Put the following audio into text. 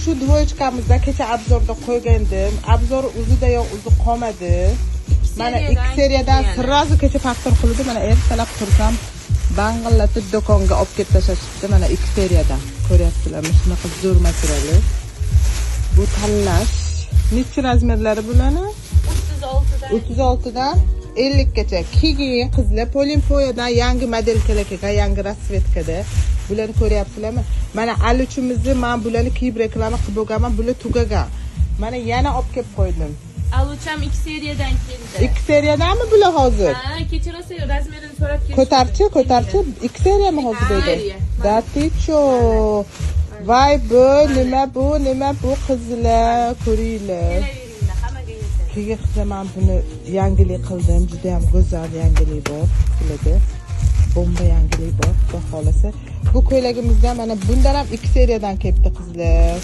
shu двоечка mizda kecha обзор da qo'ygandim. Обзор o'zida yo'q, o'zi qolmadi. Mana ikki seriyadan сразу kecha повтор qildi. Mana ertalab tursam, bang'illatib do'konga olib kelib tashlashibdi. Mana ikki seriyadan. Ko'ryapsizlarmi? Shunaqa zo'r materiali. Bu tanlash. Nechi размер lari bularni? 36dan. 36 dan 50 gacha. Keyin, qizlar, Polimpoyadan yangi модель kalar kelgan, yangi расцветка da. Bularni ko'ryapsizlarmi? Mana aluchimizni men bularni kiyib reklama qilib bo'lganman, bular tugagan. Mana yana olib kelib qo'ydim. Alucham ikki seriyadan keldi. Ikki seriyadanmi bular hozir? Ha, kecha rosa размер ini so'rab kelishdi. Ko'tarchi, ko'tarchi, ikki seriyami hozir dedi? Seriya. Да ты чё? Voy, bu nima, bu nima bu, qizlar, ko'ringlar. Kelaveringlar, hammaga yetadi. Keyin, qizlar, men buni yangilik qildim. Juda ham go'zal yangilik bor sizlarda. Bomba yangilik bor, xudo xolasa. Bu ko'ylagimizda mana bundan ham ikki seriyadan kelibdi, qizlar.